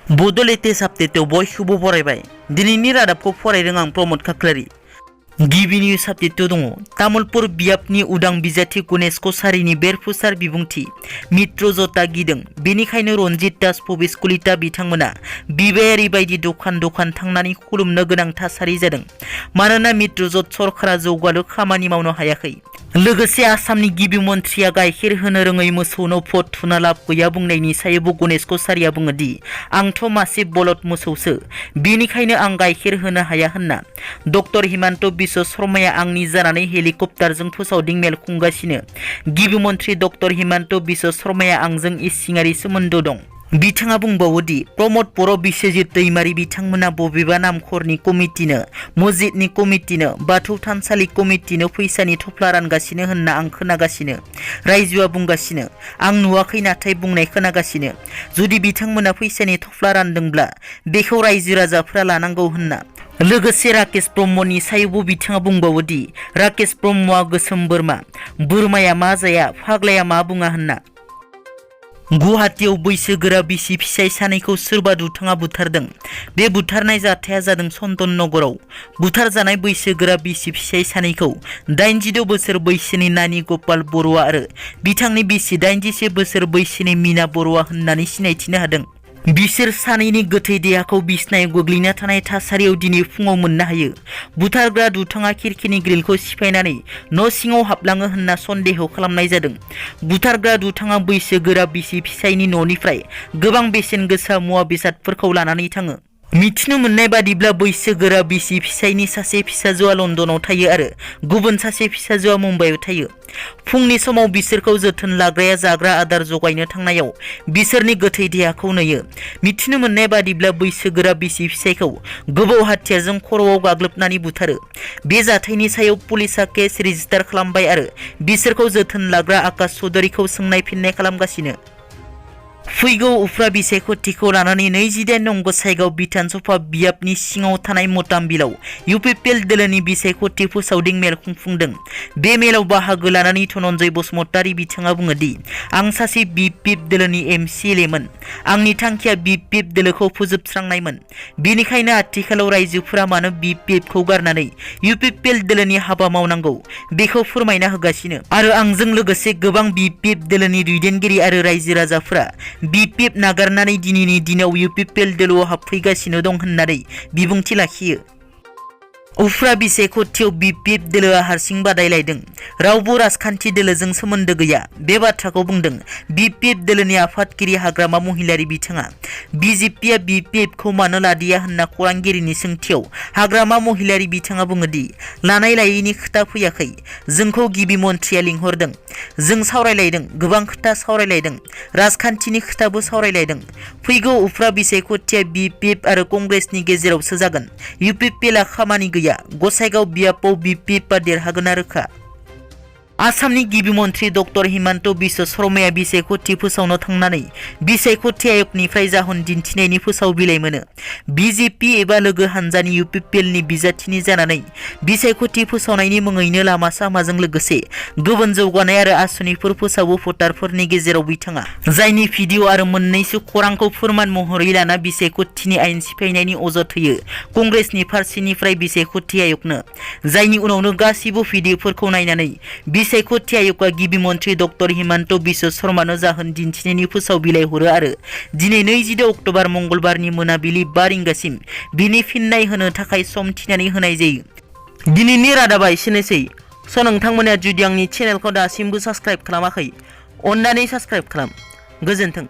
Bodo latest update बयखौबो फरायबाय दिनैनि रादाबखौ फरायदों आं प्रमोद खाख्लारि गिबि निउज अपडेट दङ तामुलपुर बियाबनि उदां बिजाथि गणेश कसारिनि बेरफुसार बिबुंथि मित्र जता गिदों बेनिखायनो रनजित दास पबिस कलिता बिथांमोना बिबायारि बायदि दखान थांनानै खुलुमनो गोनां थासारि जादों मानोना मित्र जत सरकारा जौगालु खामानि मावनो हायाखै लोगोसे आसामनि गिबि मन्थ्रिया गाइखेर होनो रोङै मोसौनो भट थुना लाब गैया बुंनायनि सायावबो गणेश कसारिया बुङो दि आंथ' मासे बलद मोसौसो बेनिखायनो आं गाइखेर होनो हाया होनना डक्टर हिमन्त बिश्व शर्माया आंनि जानानै हेलिकप्टारजों फोसावदिं मेल खुंगासिनो गिबि मन्थ्रि डक्टर हिमन्त बिश्व शर्माया आंजों इसिङारि सोमोन्दो दं बिथाङा बुंबावो दि प्रमोद बर' बिश्वजित दैमारि बिथांमोना बबेबा नामखरनि कमिटिनो मस्जिदनि कमिटिनो बाथौ थानसालि कमिटिनो फैसानि थफ्ला रानगासिनो होनना आं खोनागासिनो रायजोआ बुंगासिनो आं नुवाखै नाथाय बुंनाय खोनागासिनो जुदि बिथांमोना फैसानि थफ्ला रानदोंब्ला बेखौ रायजो राजाफोरा लानांगौ होनना लोगोसे राकेश ब्रह्मनि सायावबो बिथाङा बुंबावो दि राकेश ब्रह्मआ गोसोम बोरमाया मा जाया फाग्लाया मा बुङा होनना गुवाहाटीयाव बैसोगोरा बिसि फिसाय सानैखौ सोरबा दुथाङा बुथारदों बे बुथारनाय जाथाया जादों चन्दन नगराव बुथारजानाय बैसोगोरा बिसि फिसाय सानैखौ 86 बोसोर बैसोनि नानी गपाल बर'आ आरो बिथांनि बिसि 81 बोसोर बैसोनि मीना बर'आ होननानै सिनायथिनो हादों बिसोर सानैनि गोथै देहाखौ बिसनायाव गोग्लैना थानाय थासारियाव दिनै फुङाव मोननो हायो बुथारग्रा दुथाङा खिरखिनि ग्रिलखौ सिफायनानै न' सिङाव हाबलाङो होनना सन्देह खालामनाय जादों बुथारग्रा दुथाङा बैसोगोरा बिसि फिसायनि न'निफ्राय गोबां बेसेन गोसा मुवा बेसादफोरखौ लानानै थाङो मिथिनो मोननाय बादिब्ला बैसोगोरा बिसि फिसायनि सासे फिसाजोआ लन्दनाव थायो आरो गुबुन सासे फिसाजोआ मुम्बाइआव थायो फुंनि समाव बिसोरखौ जोथोन लाग्राया जाग्रा आदार जगायनो थांनायाव बिसोरनि गोथै देहाखौ नुयो मिथिनो मोननाय बादिब्ला बैसोगोरा बिसि फिसायखौ गोबौ हाथियारजों खर'आव गाग्लोबनानै बुथारो बे जाथायनि सायाव पुलिसआ केस रेजिस्टार खालामबाय आरो बिसोरखौ जोथोन लाग्रा आकाश चौधुरीखौ सोंनाय फिननाय खालामगासिनो फैगौ उफ्रा बिसायख'थिखौ लानानै 28 नं गसाइगाव बिधान सभा बियाबनि सिङाव थानाय मतामबिलाव इउपिपिएल दोलोनि बिसायख'थि फोसावदिं मेल खुंफुंदों बे मेलाव बाहागो लानानै धनन्जय बसुमतारी बिथाङा बुङो दि आं सासे बिपिएफ दोलोनि एमसिएलएमोन आंनि थांखिया बिपिएफ दोलोखौ फोजोबस्रांनायमोन बेनिखायनो आथिखालाव रायजोफोरा मानो बिपिएफखौ गारनानै इउपिपिएल दोलोनि हाबा मावनांगौ बेखौ फोरमायना होगासिनो आरो आंजों लोगोसे गोबां बिपिएफ दोलोनि दैदेनगिरि आरो रायजो राजाफोरा BPF नागारनानै दिनैनि दिनाव इउपिपिएल दोलोआव हाबफैगासिनो दं होननानै बिबुंथि लाखियो उफ्रा बिसायख'थियाव BPF दोलोआ हारसिं बादायलायदों रावबो राजखान्थि दोलोजों सोमोन्दो गैया बे बाथ्राखौ बुंदों BPF दोलोनि आफादगिरि हाग्रामा महिलारि बिथाङा BJPआ BPFखौ मानो लादिया होनना खौरांगिरिनि सोंथियाव हाग्रामा महिलारि बिथाङा बुङो दि लानाय लायैनि खोथा फैयाखै जोंखौ गिबि मन्थ्रिया लिंहरदों जों सावरायलायदों गोबां खोथा सावरायलायदों राजखान्थिनि खोथाबो सावरायलायदों फैगौ उफ्रा बिसायख'थिया BPF आरो कंग्रेसनि गेजेरावसो जागोन इउपिपिएलआ खामानि गैया गसाइगाव बियाबाव BPFआ देरहागोना रोखा आसामनि गिबि मन्थ्रि डक्टर हिमन्त बिश्व शर्माया बिसायख'थि फोसावनो थांनानै बिसायख'थि आयगनिफ्राय जाहोन दिन्थिनायनि फोसाव बिलाइ मोनो BJP एबा लोगो हानजानि इउपिपिएलनि बिजाथिनि जानानै बिसायख'थि फोसावनायनि मुङैनो लामा सामाजों लोगोसे गुबुन जौगानाय आरो आसनिफोर फोसावो भटारफोरनि गेजेराव बिथाङा जायनि भिडिअ आरो मोननैसो खौरांखौ फोरमान महरै लाना बिसायख'थिनि आयेन सिफायनायनि अजद होयो कंग्रेसनि फारसेनिफ्राय बिसायख'थि आयगनो जायनि उनावनो गासिबो भिडिअफोरखौ नायनानै बिसायख'थि आय'गआ गिबि मन्थ्रि डक्टर हिमन्त बिश्व शर्मानो जाहोन दिन्थिनायनि फोसाव बिलाइ हरो आरो दिनै 26 अक्ट'बर मंगलबारनि मोनाबिलि 5 रिंगासिम बिनि फिननाय होनो थाखाय सम थिनानै होनाय जायो दिनैनि रादाबा एसेनोसै नोंथांमोना जुदि आंनि चेनेलखौ दासिमबो साबस्क्राइब खालामाखै अन्नानै साबस्क्राइब खालाम गोजोन्थों।